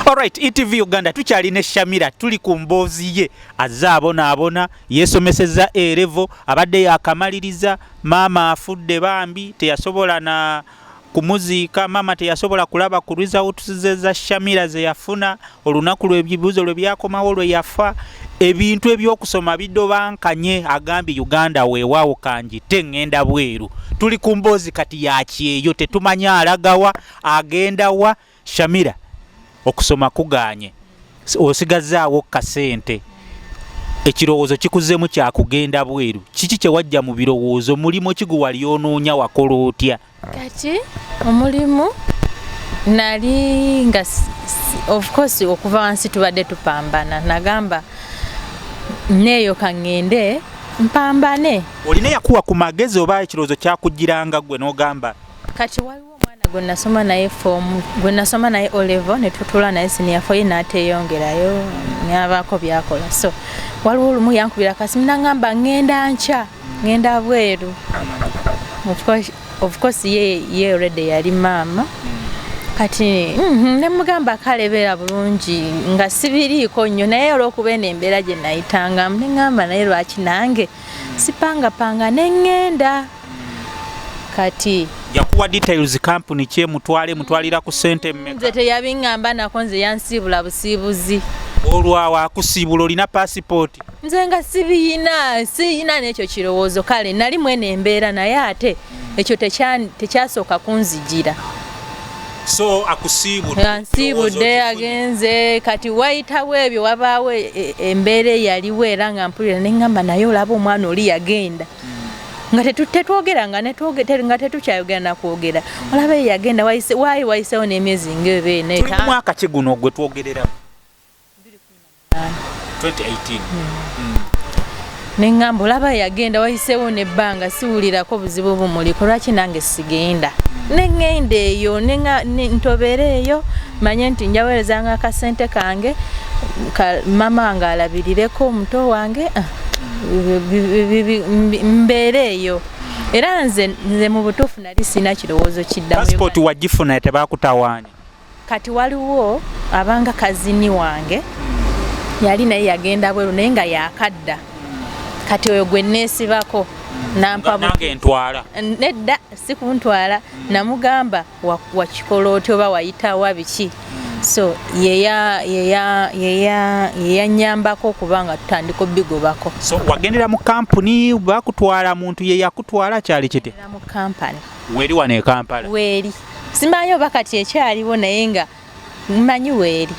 Alright, ETV Uganda, tukyalina Shamira, tuli ku mboozi ye azze abonaabona, yeesomesezza A level, abadde yakamaliriza, maama afudde bambi, teyasobola na kumuziika, maama teyasobola kulaba ku results ze za Shamira ze yafuna olunaku lw'ebibuuzo lwe byakomawo lwe yafa. Ebintu ebyokusoma bidobankanye, agambye Uganda weewaawo kanjite ŋŋenda bweru. Tuli ku mboozi kati yakyeyo, tetumanya alagawa, agenda wa. Shamira, okusoma kugaanye, osigazaawo kasente, ekirowoozo kikuzeemu kyakugenda bweru. Kiki kye wajja mu birowoozo? Mulimu ki gwe wali onoonya? Wakola otya? Kati omulimu nali nga of course okuva wansi tubadde tupambana, nagamba neeyo kaŋŋende mpambane. Olina yakuwa ku magezi oba ekirowoozo kyakugiranga gwe n'ogamba? Kati waliwo omwana gwe nasoma naye form, gwe nasoma naye O level, ne tutula naye senior four, ye n'ateeyongerayo, n'abaako byakola. So waliwo olumu yankubira akasimu n'aŋŋamba, "Ŋŋenda nkya, ŋŋenda bweru." Of course ye already yali maama. Kati ne mugamba, "Kale, beera bulungi," nga sibiriiko nnyo, naye olw'okuba eno embeera gye nayitangamu, ne ŋŋamba, "Naye lwaki nange sipangapanga ne ŋŋenda?" Kati Yakuwa details, company kyemutwale, mutwalira ku sente mmeka? Nze teyabiŋŋamba nako, nze yansiibula busiibuzi. Olwawo akusiibula, olina passport? Nze nga sibiyina, siyina n'ekyo kirowoozo. Kale nali mwene embeera, naye ate ekyo tekyasooka kunzijira. So akusiibudde? Ansiibudde, agenze. Kati wayitawo ebyo, wabaawo embeera eyaliwo, era nga mpulira neŋŋamba, "Naye olaba omwana oli yagenda," nga tetwogera, nga tetukyayogera nakwogera. Olaba ye yagenda, waayi wayisewo n'emyezi ngaeba ena. Tuli mu 5. Mwaka ki guno gwe twogereramu? 2018. Neŋŋamba, "Olaba yagenda, wayiseewo nebbanga, siwulirako buzibu bumuliko, lwaki nange sigenda?" Neŋŋenda eyo, ntobere eyo, manye nti njaweerezanga akasente kange, mama wange alabirireko omuto wange, mbeere eyo. Era nze mu butuufu nali sirina kirowoozo kiddamu. Passport wagifuna, tebakutawaanya? Kati waliwo abanga cousin wange yali naye yagenda bweru, naye nga yakadda. Kati oyo gwe neesibako nampa. Nange ntwala. Nedda, si kuntwala. Namugamba, "Wakikola otya oba wayitawa biki?" So yeyanyambako okuba nga tutandika obigobako. So wagendera mu kampuni, bakutwala, muntu ye yakutwala, kyali kite? Era mu kampani. Weeri wano e Kampala? Weeri, simanyi oba kati ekyaliwo, naye nga mmanyi weeri.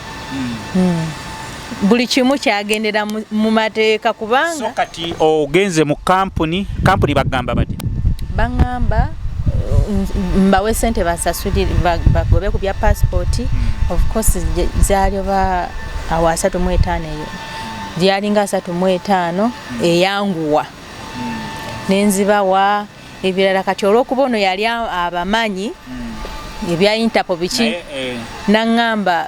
Buli kimu kyagendera mu mateeka kubanga So kati ogenze mu kampuni, kampuni bagamba bati? Baŋŋamba mbawe sente basasulire, bagobe ku bya passport. Of course zaali oba awo 35, eyo gyalinga 35 eyanguwa, nenzibawa. Ebirala kati olw'okuba ono yali abamanyi ebya Interpol biki, Naye, naŋŋamba,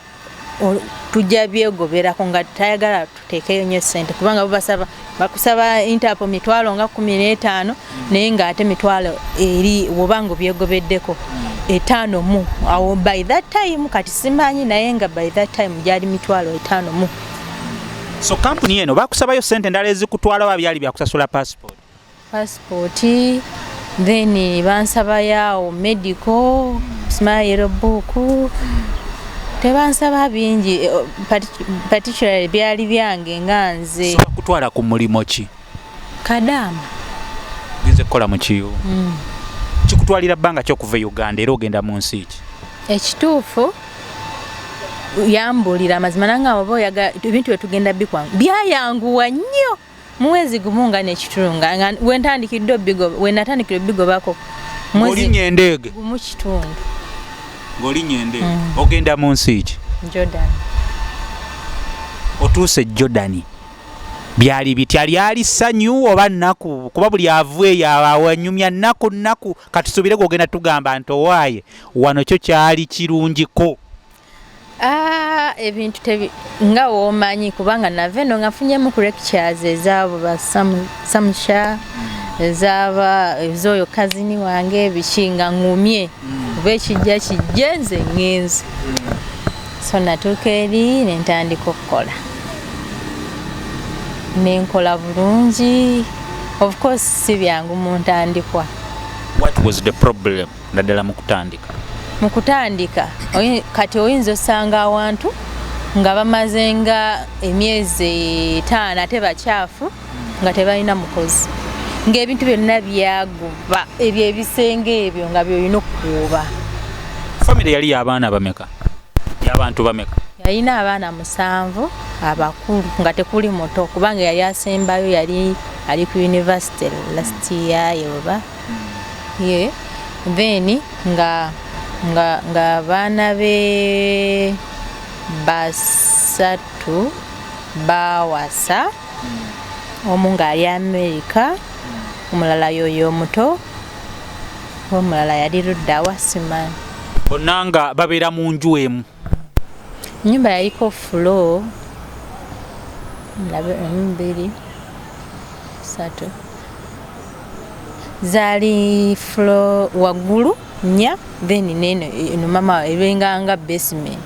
"Tujja byegoberako," nga tayagala tuteekeyo nnyo sente, kubanga bo basaba, bakusaba Interpol mitwalo nga 15, naye ng'ate mitwalo eri woba nga obyegobeddeko etaano mu awo by that time. Kati simanyi, naye nga by that time gyali mitwalo 50 mu. So kampuni eno bakusabayo sente endala ezikutwala oba byali byakusasula passport? Passport, then bansabayo medical, smile book. Tebansaba bingi, particularly byali byange nga nze. So bakutwala ku mulimu ki? Kadaama. Genze kukola mu kiyu. Kikutwalira bbanga kyokuva e Uganda, era ogenda mu nsi ki? Ekituufu yambuulira amazima, nange oba oyaga ebintu byetugenda bikwangu, byayanguwa nnyo, mwezi gumu nga nekitundu nga wentandikidde obigo, wenatandikira obigobako mwezi Ng'olinnya endeege? Gumu kitundu. Ng'olinnya endeege, ogenda mu nsi ki? Jordan. Otuuse Jordan, byali bitya? Lyali ssanyu oba nnaku? Kuba buli avu eyo awanyumya nnaku nnaku. Katusuubire gogenda tugamba nti owaaye wano kyo kyali kirungiko. Ah, ebintu nga womanyi, kubanga nava eno nga nfunyemu ku lectures ezaabo ba Samusha, ezaaba ez'oyo cousin wange, biki, nga ŋŋumye oba ekijja kijje, nze ŋŋenze. So natuuka eri nentandika okukola, nenkola bulungi. Of course si byangu mu ntandikwa. What was the problem naddala mu kutandika? Mu kutandika kati oyinza osanga awantu nga bamaze nga emyezi 5 ate bakyafu nga tebalina mukozi, ng'ebintu byonna byaguba, ebyo ebisenge ebyo nga byolina okukuuba. Famire yali y'abaana bameka? Y'abantu bameka? Yalina abaana 7 abakulu nga tekuli muto, kubanga yali asembayo yali ali ku university last year yoba. Ye then nga nga nga abaana be 3 bawasa, omu ng'ali Amerika, omulala yoyo omuto, omulala yali ludda wa simanyi. Bonna nga babeera mu nju emu. Ennyumba yaliko floor 2 3, zaali floor waggulu 4, then neno eno mama ebenganga basement.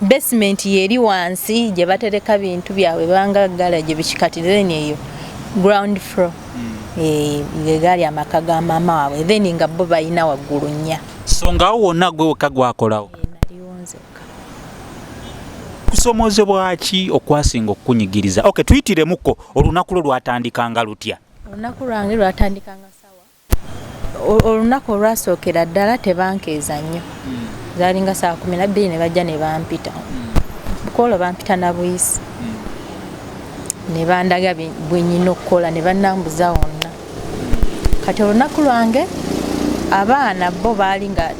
Basement yeri wansi gye batereka bintu byabwe banga garage bikikati, then eyo ground floor gaali amaka ga maama waabwe, then nga bo balina waggulu 4. So nga awo wonna gwe wekka gwakolawo? Naliwo nzekka. Kusomoozebwa ki okwasinga okukunyigiriza? Okay, tuyitiremuko, olunaku lwo lwatandikanga lutya? Olunaku lwange lwatandikanga sawa, olunaku olwasookera ddala tebankeeza nnyo, zaalinga saa 12 ne bajja ne bampita kwolwo, bampita na buyisi ne bandaga bwe nnina okukola ne bannambuza wonna. Kati olunaku lwange abaana bo baali nga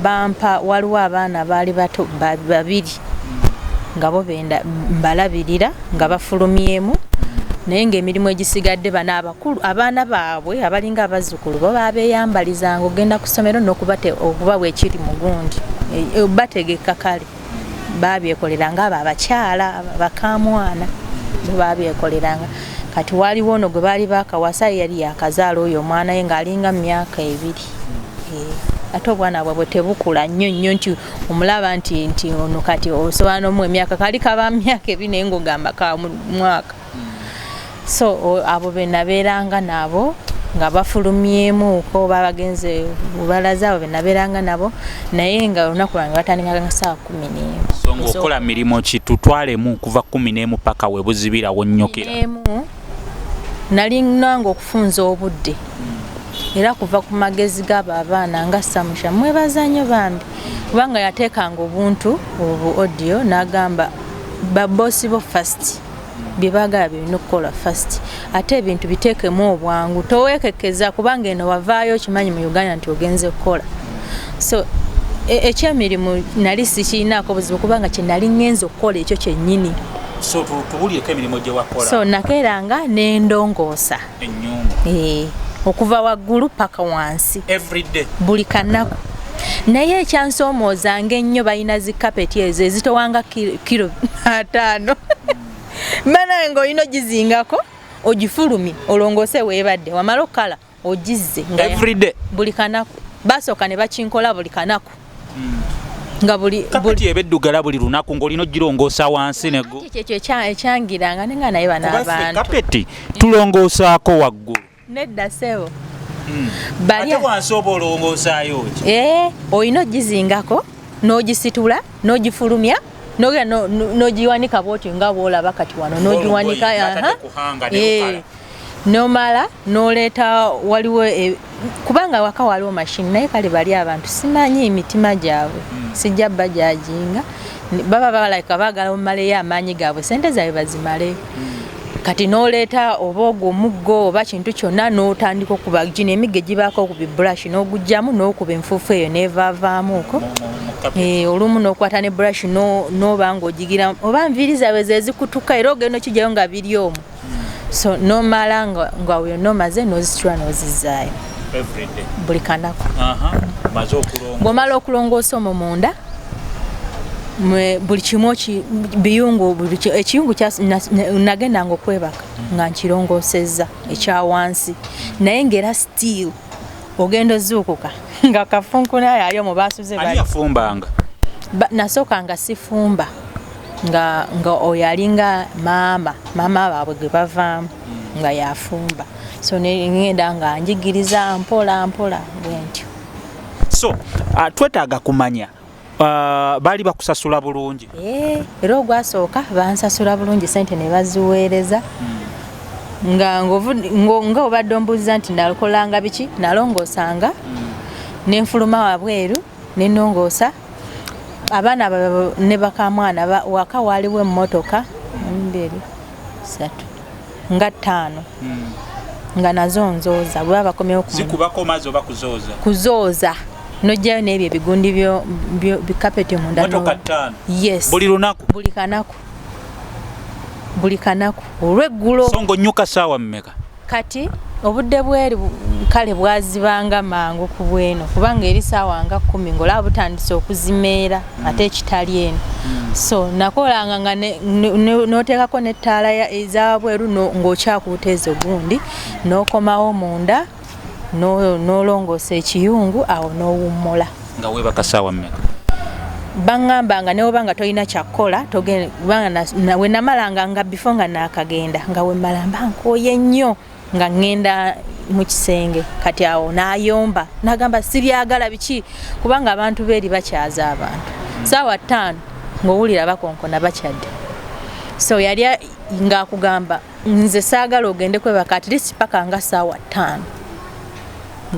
bampa, waliwo abaana baali bato 2 nga bo benda mbalabirira nga bafulumyemu, naye ng'emirimu egisigadde bano abakulu abaana baabwe abalinga abazzukulu bo babeeyambalizanga ogenda ku ssomero n'okuba bwekiri mugundi bategeka. Kale babyekoleranga abo abakyala bakamwana bo babyekoleranga. Kati waliwo ono gwe baali bakawasa, yali yakazaala oyo omwana ye ng'alinga mu myaka 2. Ate obwana bwabwe tebukula nnyo nnyo nti omulaba nti ono kati osobola n'omuwa emyaka, kali kaba myaka 2 naye ng'ogamba ka mwaka. So abo be nabeeranga nabo nga bafulumyemuuko oba bagenze bubalaza, abo be nabeeranga nabo, naye nga olunaku lwange batandikanga saa 11. So ng'okola mirimu ki? Tutwalemu kuva 11 paka we buzibira wonnyokera. Emu nalinanga okufunza obudde, era kuva ku magezi g'abo abaana nga Samusha, mwebaza nnyo bambi, kubanga yateekanga obuntu obu audio n'agamba babosi bo first bye baagala birina okukola first, ate ebintu biteekemu obwangu, toweekekeza kubanga eno wavaayo okimanyi mu Uganda nti ogenze kukola. So ekyemirimu nali sikiinaako buzibu kubanga kye nali ŋŋenze okukola ekyo kyennyini. So tubuulireko emirimu gye wakola. So nakeeranga nendongoosa ennyumba okuva waggulu paka wansi. Everyday? Buli kanaku. Naye ekyansoomoozanga ennyo, balina zi kapeti ezo ezitowanga kiro 50, banaye ng'olina ogizingako ogifulumye olongoose weebadde wamala okukala ogizze Everyday? Buli kanaku. Basooka ne bakinkola buli kanaku nga buli Kapeti eba eddugala buli lunaku ng'olina ogirongoosa wansi nego. Kyekyo ekyangiranga nenga naye bano abantu Kapeti tulongoosaako waggulu. Nedda ssebo. Ate wansi oba olongoosaayo ki? Olina ogizingako n'ogisitula n'ogifulumya n'ogenda n'ogiwanika bwotyo nga bw'olaba kati wano n'ogiwanika, nomala n'oleeta waliwo kubanga waka waliwo mashini, naye kale bali abantu simanyi emitima gyabwe, sijja bajajinga, baba balabika baagala omumaleyo amaanyi gaabwe, sente zaabwe bazimaleyo. Kati n'oleeta oba ogwo omuggo oba kintu kyonna n'otandika okuba gino emiggo egibaako ku biburashi n'ogugjamu n'okuba enfuufu eyo n'evaavaamuuko. Olumu n'okwata ne brush n'oba ng'ogigira oba nviiri zaabwe ze zikutuka, era ogenda okijjayo nga biri omwo. So n'omala nga yonna omaze n'ozitula n'ozizzaayo. Buli kanaku. Bw'omala okulongoosa omwo munda buli kimu biyungu, ekiyungu nagendanga okwebaka nga nkirongoosezza ekya wansi, naye ng'era still ogenda ozuukuka nga kafunkunayo ali omwo basuze. Ani yafumbanga? Nasooka nga sifumba, nga oyo alinga maama baabwe gwe bavaamu nga yafumba. So ngenda nga njigiriza mpola mpola bwentyo. So twetaaga kumanya baali bakusasula bulungi? Era ogwasooka bansasula bulungi, sente ne baziweereza. Nga obadde ombuuziza nti nakolanga biki, nalongoosanga nenfuluma wabweru nenongoosa abaana ne bakamwana. Waka waaliwo emmotoka 2 3 nga 5 nga nazo nzooza. Bwe bakomyewo zikubako mazzi oba kuzooza? Kuzooza, nojjayo n'ebyo ebigundi bikapeti munda. Motoka 5? Yes. Buli lunaku? Buli kanaku, buli kanaku olweggulo. So ng'onnyuka ssaawa mmeka? Kati obudde bweri kale bwazibanga mangu ku bweno, kubanga eri ssaawa nga 10 ng'olaba butandise okuzimeera ate ekitali eno. So nakolanga nga n'oteekako n'ettaala ezabweru ng'okyakuuta ezo gundi, n'okomawo munda n'olongoosa ekiyungu, awo n'owummula. Nga weebaka ssaawa mmeka? Baŋŋamba nga ne woba nga tolina kyakkola, kubanga we namalanga nga before nga naakagenda, nga we mmala mba nkooye nnyo, nga ŋŋenda mu kisenge. Kati awo n'ayomba n'agamba sibyagala biki, kubanga abantu beeri bakyaza abantu. Ssaawa 5 ng'owulira bakonkona bakyadde. So yali ng'akugamba nze saagala ogende kwebaka at least paka nga ssaawa 5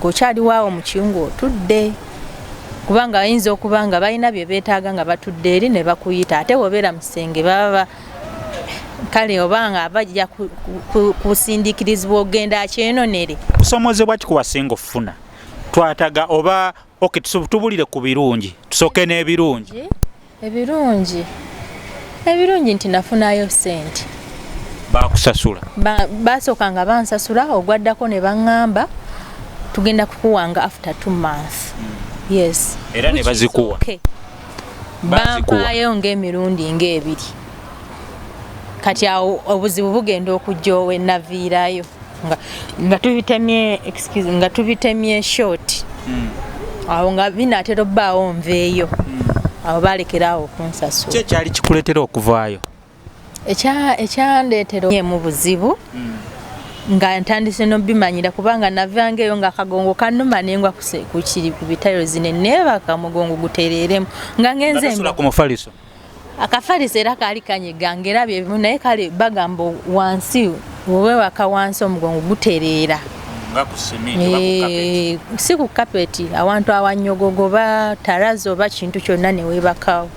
ng'okyali waawo mu kiyungu otudde, kubanga bayinza okuba nga balina bye beetaaga nga batudde eri ne bakuyita. Ate bw'obeera mu kisenge baba kale obanga bajja kusindiikirizibwa ogenda akyenonere. Kusoomoozebwa ki kuwasinga okufuna? Twataga oba okay, tubulire ku birungi, tusooke n'ebirungi. Ebirungi nti nafunayo ssente. Bakusasula? Basooka nga bansasula, ogwaddako ne baŋŋamba tugenda kukuwanga after 2 months. Yes. Era ne bazikuwa? Bampaayo ng'emirundi ng'ebiri. Kati awo obuzibu bugenda okujja we naviirayo nga tubitemye, excuse, nga tubitemye short. Awo nga binaatera obbaawo nveeyo. Awo baalekera awo okunsasula. Ki ekyali kikuleetera okuvaayo? Ekyandeetera mu buzibu nga ntandise n'obimanyira, kubanga navanga eyo nga akagongo kannuma nengwa ku bitayiro zine neebaka omugongo gutereeremu nga ngenze ku mufaliso. Akafaliso era kaali kanyiga ng'era byebimu, naye kale bagamba wansi wewaka wansi omugongo gutereera. Nga ku simiti oba ku kapeti? Si ku kapeti, awantu awanyogogo oba taraza oba kintu kyonna ne weebakawo.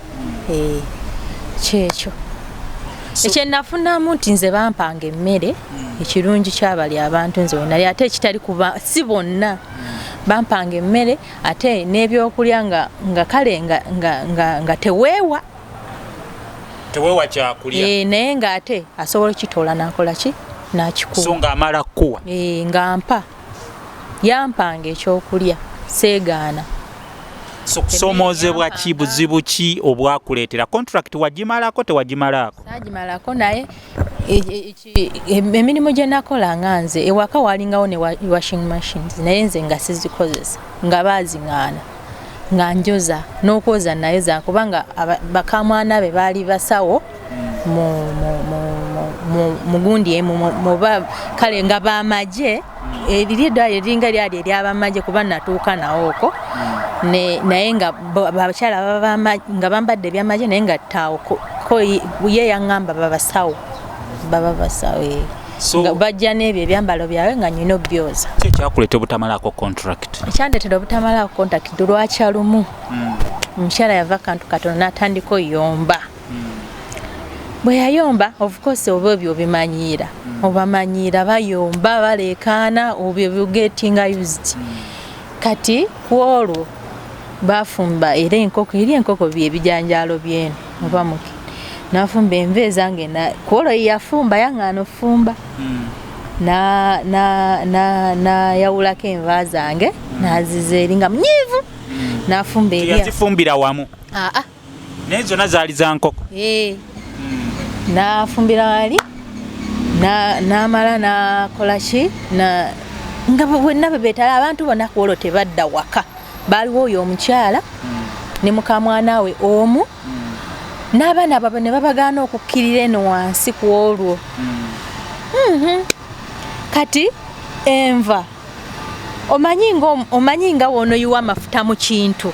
Kyekyo. Ekyenafunamu nti nze bampanga emmere, ekirungi kyabali abantu nze wenali, ate ekitali kuba si bonna bampanga emmere, ate n'ebyokulya nga kale nga teweewa. Teweewa kyakulya. Naye ng'ate asobola okukitoola n'akola ki? N'akikuwa. So ng'amala kukuwa? Ng'ampa. Yampanga ekyokulya, seegaana. So kusoomoozebwa ki, buzibu ki obwakuleetera? Contract wagimalako tewagimalaako? Saagimalako, naye emirimu gye nakola nga nze ewaka walingawo ne washing machines, naye nze nga sizikozesa, nga baaziŋŋaana nga njoza n'okwoza nayoza, kubanga bakamwana be baali basawo mu gundi emu, kale nga bamagye, eriri eddwaliro eringa lyali eryabamagye kuba natuuka nawo okwo, naye nga abakyala nga bambadde ebyamagye, naye nga ttaawo ko ye yaŋŋamba babasawo, baba basawo. Nga bajja n'ebyo ebyambalo byabwe nga nnina obbyoza. Ki ekyakuleetera obutamalaako contract? Ekyandeetera obutamalaako contract lwakya lumu. Omukyala yava akantu katono n'atandika oyomba. Bwe yayomba, of course oba ebyo obimanyiira. Obamanyiira bayomba, baleekaana, obyo getting used. Kati ku olwo bafumba era enkoko, eri enkoko bye bijanjaalo by'eno oba muki. Nafumba enva ezange, ku olwo yafumba yaŋŋaana ofumba. Nayawulako enva zange n'aziza eri nga munyiivu. Nafumba eri. Yazifumbira wamu? Aa. Naye zonna zaali za nkoko? Nafumbira wali, n'amala n'akola ki? Nga bwenna bwe beetala abantu bonna ku olwo tebadda waka. Baaliwo oyo omukyala Ne mukamwana we omu n'abaana baabwe ne babagaana okukkirira eno wansi ku olwo. Kati enva omanyi nga w'onoyiwa amafuta mu kintu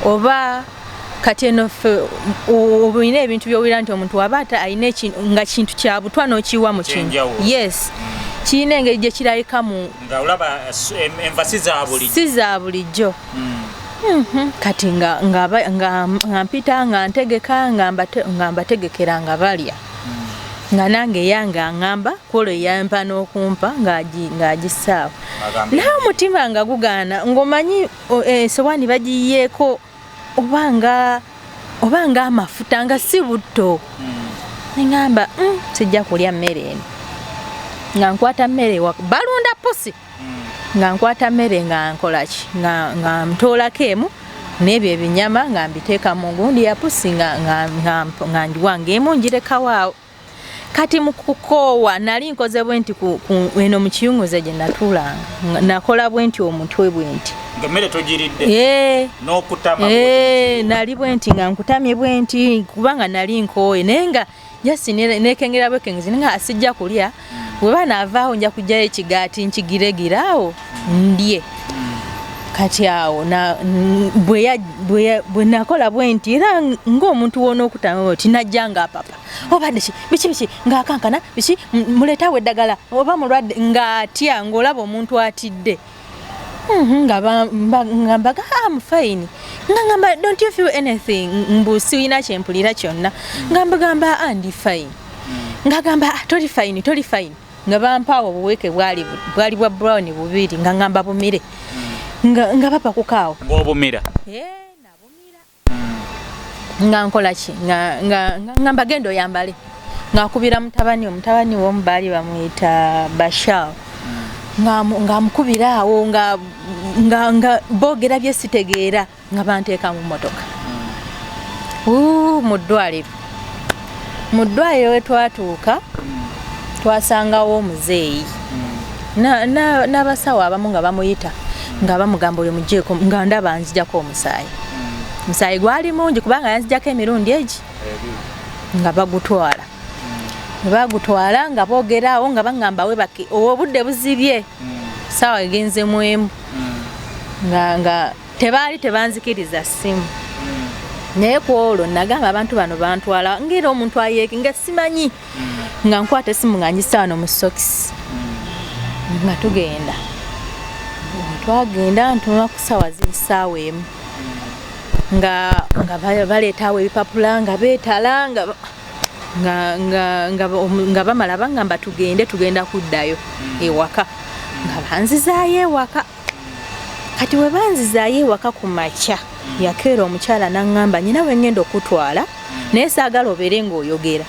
oba kati eno ffe olina ebintu by'owulira nti omuntu waba ate alina nga kintu kya butwa n'okiyiwa mu kintu. Ekyenjawulo. Yes, kirina engeri gye kirabika mu Nga olaba enva si za bulijjo. Si za bulijjo. Kati nga mpita nga ntegeka nga mbategekera nga balya. Nga nange eyange aŋŋamba kwolwo yampa n'okumpa ng'agissaawo. Agambye Naye omutima nga gugaana ng'omanyi esowaani bagiyiyeeko oba nga amafuta nga si butto. Ne ŋŋamba, sijja kulya mmere eno. Nga nkwata mmere balunda pusi. Nga nkwata mmere nga nkola ki? Nga ntoolako emu n'ebyo ebinyama nga mbiteeka mu gundi ya pusi nga ngiwa ng'emu ngirekawo awo. Kati mu kukoowa nali nkoze bwe nti eno mu kiyunguze gye natuulanga. Nakola bwe nti omutwe bwe nti. Nga emmere togiridde? N'okutama bw'oti? Nali bwe nti nga nkutamye bwe nti kubanga nali nkooye naye nga just neekengera bwekengezi naye nga sijja kulya. Bwe banaavaawo nja kuggyayo ekigaati nkigiregira awo ndye. Kati awo bwe nakola bwe nti era ng'omuntu w'onookutama bw'oti najja ng'apapa. Obadde ki? Biki biki? Ng'akankana biki? Muleete awo eddagala oba mulwadde ng'atya ng'olaba omuntu atidde. Nga mbaga, I'm fine. Nga ngamba, don't you feel anything? Mbu sirina kye mpulira kyonna. Nga mbagamba, ndi fine. Nga gamba, toli fine, toli fine. Nga bampaawo obuweeke bwali bwa brown bubiri nga ngamba bumire. Nga bapakuka awo. Ng'obumira? Nabumira. Nga nkola ki? Nga ngamba genda oyambale. Ng'akubira mutabani, omutabani w'omu baali bamuyita Bashar. Ng'amukubira awo, nga boogera bye sitegeera, nga banteeka mu mmotoka. Mu ddwaliro. Mu ddwaliro we twatuuka, twasangawo omuzeeyi. N'abasawo abamu nga bamuyita, nga bamugamba oyo muggyeko, nga ndaba nzijako omusaayi. Omusaayi gwali mungi kubanga yanzijako emirundi egi nga bagutwala. Bwe bagutwala nga boogera awo nga baŋŋamba weebake, obudde buzibye. Ssaawa egenze mu emu. Nga tebaali tebanzikiriza ssimu. Naye ku olwo nagamba abantu bano bantwala ng'era omuntu ayeeke nga simanyi. Nga nkwata essimu nga ngissa wano mu sokisi. Nga tugenda. Twagenda ntunula ku ssaawa ziri ssaawa emu. Nga baleeta awo ebipapula nga beetala nga bamala baŋŋamba tugende, tugenda kuddayo ewaka. Nga banzizaayo ewaka. Kati bwe banzizaayo ewaka ku makya, yakeera omukyala n'aŋŋamba nnyina we ŋŋenda okutwala, naye saagala obeere ng'oyogera.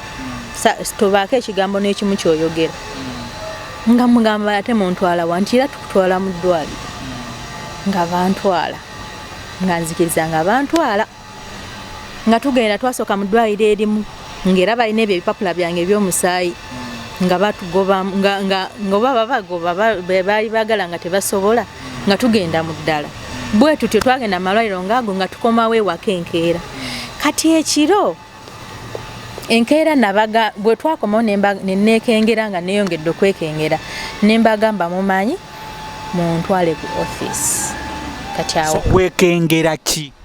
Tobaako ekigambo n'ekimu ky'oyogera. Nga mugamba ate muntwala wa? Nti era tukutwala mu ddwaliro. Nga bantwala. Nga nzikiriza nga bantwala. Nga tugenda twasooka mu ddwaliro erimu, ng'era balina ebyo ebipapula byange eby'omusaayi. Nga batugoba, nga oba babagoba, be baali baagala nga tebasobola, nga tugenda mu ddala. Bwe tutyo twagenda mu malwaliro ng'ago nga tukomawo ewaka enkeera. Kati ekiro, enkeera nabaga, bwe twakomawo ne neekengera nga neeyongedde okwekengera, ne mbagamba mumanyi, muntwale ku office. Kati awo. So, weekengera ki?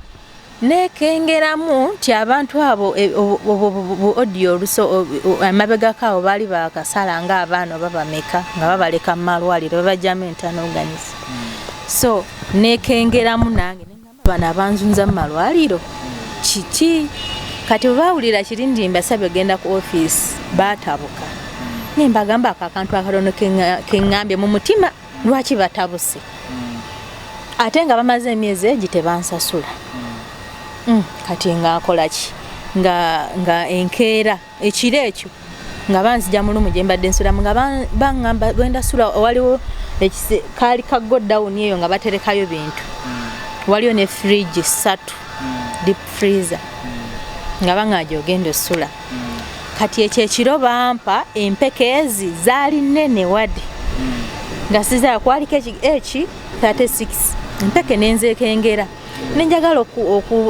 Neekengeramu nti abantu abo, bu audio oluso, amabegako awo baali baakasala ng'abaana oba bameka nga babaleka mu malwaliro babajjamu entanoganyizi. So neekengeramu nange ne ngamba bano abanzunza mu malwaliro kiki? Kati bwe baawulira kiri nti mbasabye ogenda ku office baatabuka. Ne mbagamba ako akantu akatono ke ŋŋambye mu mutima lwaki batabuse? Ate nga bamaze emyezi egi tebansasula. Kati nga nkola ki? Nga enkeera ekiro ekyo nga banzija mu lumu gye mbadde nsulamu nga baŋŋamba genda sula, waliwo kaali ka go down eyo nga baterekayo bintu. Waliyo ne fridge 3, deep freezer. Nga baŋŋamba gy'ogenda osula. Kati ekyo ekiro bampa empeke ezi zaali nnene wadde. Nga sizaa kwaliko eki 36. Empeke nenzekengera nenjagala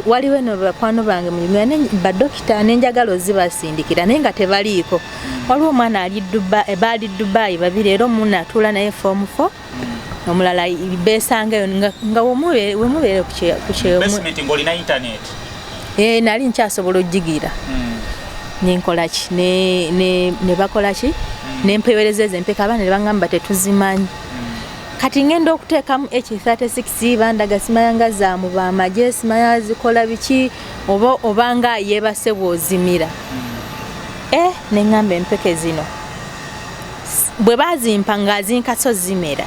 waliwo eno bakwano bange mu Uganda badokita, nenjagala ozibasindikira naye nga tebaliiko. Waliwo omwana ali Dubai, baali Dubai babiri, era omu atuula naye form 4, omulala besangayo nga wemubeere ku kye Basement ng'olina internet? Eh, nali nkyasobola ogigira. Nenkola ki, ne bakola ki, nempewereza ezo empeka, abaana ne baŋŋamba tetuzimanyi. Kati ngenda okuteekamu H36, bandaga simanya nga zaamu bamagye, simanya zikola biki, oba obanga yeebase bw'ozimira. Eh, neŋŋamba empeke zino bwe bazimpa nga zinkaso zimera,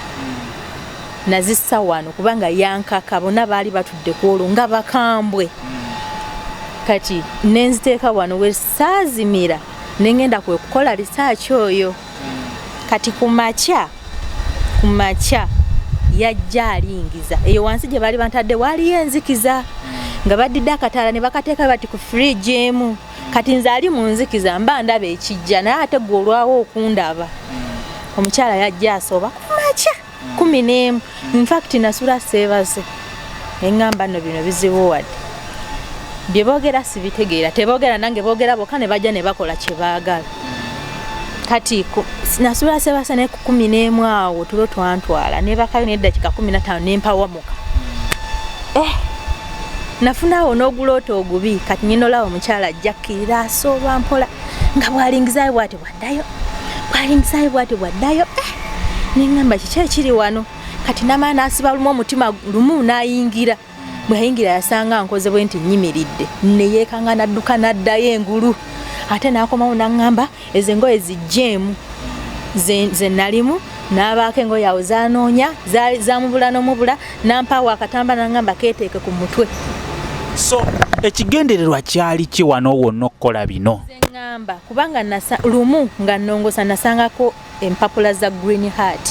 nazissa wano kubanga yankaka, bonna baali batudde ku olwo nga bakambwe. Kati nenziteeka wano, we saazimira nengenda kwe kukola research oyo. Kati ku makya yajja alingiza eyo wansi gye baali bantadde, waaliyo enzikiza nga baddidde akataala ne bakateeka bati ku fridge emu. Kati nze ali mu nzikiza mba ndaba ekijja, naye ate gwe olwawo okundaba. Omukyala yajja asoba ku makya 11. Infact nasula seebase, eŋŋamba nno bino bizibu, wadde bye boogera sibitegeera, teboogera nange, boogera bokka ne bajja ne bakola kye baagala. Kati nasula sebase, naye ku 11 awo tulo twantwala, nebakayo neddakiika 15 nempawamuka. Eh, nafunaawo n'oguloota ogubi. Kati ngenda olaba omukyala ajja kkirira asooba mpola nga bw'alingizayo bw'ati bwaddayo, bw'alingizayo bw'ati bwaddayo. Eh, neŋŋamba kiki ekiri wano? Kati namala n'asiba lumu omutima lumu n'ayingira. Bwe yayingira yasanga nkoze bwe nti nnyimiridde, neyeekanga n'adduka n'addayo engulu, ate n'akomawo n'aŋŋamba ezo engoye zijjeemu ze nalimu, n'abaako engoye awo zanoonya zamubula n'omubula, nampaawo akatamba n'aŋŋamba keeteeke ku mutwe. So ekigendererwa kyali ki wano wonna okukola bino? Nze ŋŋamba kubanga lumu nga nnongosa nasangako empapula za Green Heart.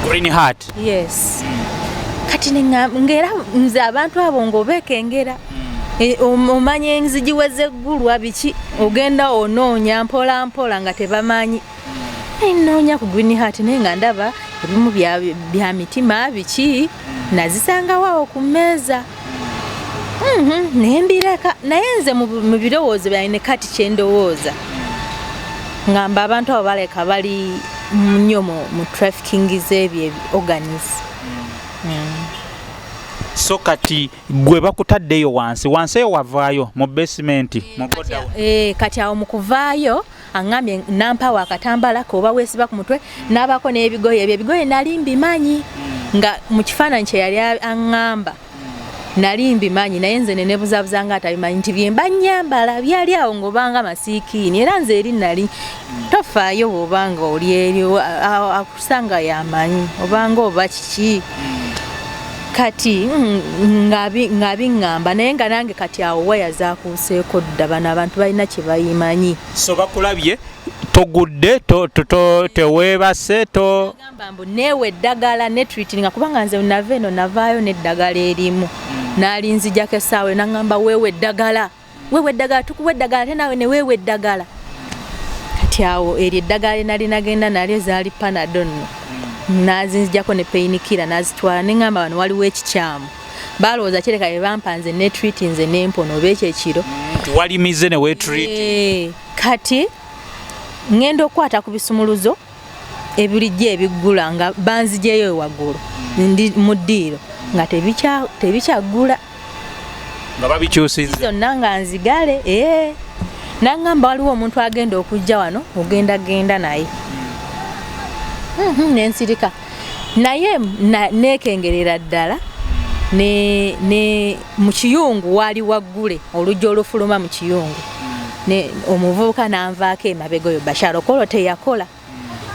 Green Heart? Yes. Kati ng'era nze abantu abo ng'obeekengera, omanya enzigi wezeggulwa biki, ogenda onoonya mpola mpola nga tebamanyi. Nnoonya ku Green Heart naye nga ndaba ebimu bya mitima biki, nazisangawo awo ku mmeeza. Nembireka, naye nze mu birowoozo byange ne kati kyendowooza ngamba abantu abo baleka bali nnyo mu trafficking z'ebyo organs. So kati gwe bakutaddeyo wansi wansi eyo, wavaayo mu basement mu godown? Eh, kati awo mu kuvaayo aŋŋambye nampawo akatambala koba weesiba ku mutwe, n'abaako n'ebigoye. Ebyo ebigoye nali mbimanyi nga mu kifaananyi kye yali aŋŋamba nali mbimanyi, naye nze nenebuzabuza nga atabimanyi nti byemba nyambala byali awo ng'obanga masiikiini. Era nze eri nali tofaayo bw'obanga oli eri akusanga yamanyi obanga oba kiki. Kati nga biŋŋamba, naye nga nange kati awo waya zakuuseeko dda, bano abantu balina kye bayimanyi. So bakulabye togudde, teweebase to? Gamba mbu neewa eddagala ne treatinga, kubanga nze nava eno navaayo n'eddagala erimu n'alinzijako essaawa eyo, naŋŋamba weewa eddagala, weewa eddagala, tukuwa eddagala, ate naawe ne weewa eddagala. Kati awo eryo eddagala lye nali nagenda nalyo zaali Panado nno, nazinzijako ne painkiller nazitwala, neŋŋamba wano waliwo ekikyamu, balowooza kireka bye bampa nze ne treat nze nempona oba ekyo ekiro. Nti walimize ne weetreat? Eh, kati ŋŋenda okukwata ku bisumuluzo ebulijjo ebiggula nga banzijeyo waggulu ndi mu ddiiro nga tebikyaggula. Nga babikyusiza? Zonna nga nzigale. Ee, naŋŋamba waliwo omuntu agenda okujja wano, ogenda genda naye. Nensirika naye neekengerera ddala ne mu kiyungu waali waggule oluggi olufuluma mu kiyungu, ne omuvubuka nanvaako emabega, oyo Bashar Okolo teyakola,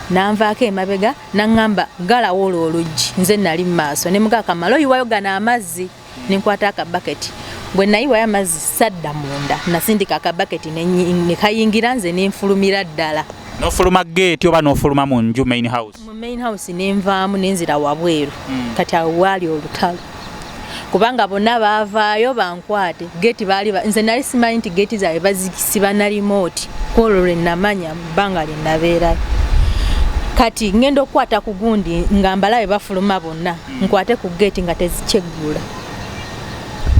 nanvaako emabega naŋŋamba galawo olwo oluggi. Nze nali mu maaso ne mugaa kamala oyiwayo gano amazzi, nenkwata akabaketi. Bwe nayiwayo amazzi sadda munda, nasindika akabaketi ne kayingira, nze nenfulumira ddala. N'ofuluma geeti oba n'ofuluma mu nju, main house? Mu main house nenvaamu nenzira wabweru. Kati awo waali olutalo kubanga bonna baavaayo bankwate geeti baali nze nali simanyi nti geeti zaabwe bazisiba na remote, kwolwo lwe namanya mu bbanga lye nabeerayo. Kati ngenda okukwata ku gundi nga mbalabe bafuluma bonna, nkwate ku geeti nga tezikyeggula.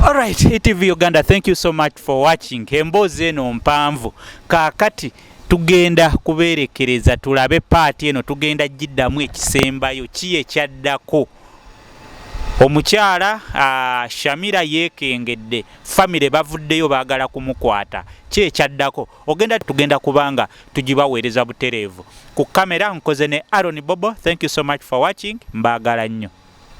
Alright, ETV Uganda, thank you so much for watching. Emboozi eno mpanvu. Kaakati tugenda kubeerekereza tulabe part eno, tugenda giddamu ekisembayo ki ekyaddako. Omukyala Shamira yeekengedde, famire bavuddeyo baagala kumukwata. Ki ekyaddako? Ogenda tugenda kubanga tugibaweereza butereevu. Ku kamera nkoze ne Aaron Bobo. Thank you so much for watching. Mbaagala nnyo.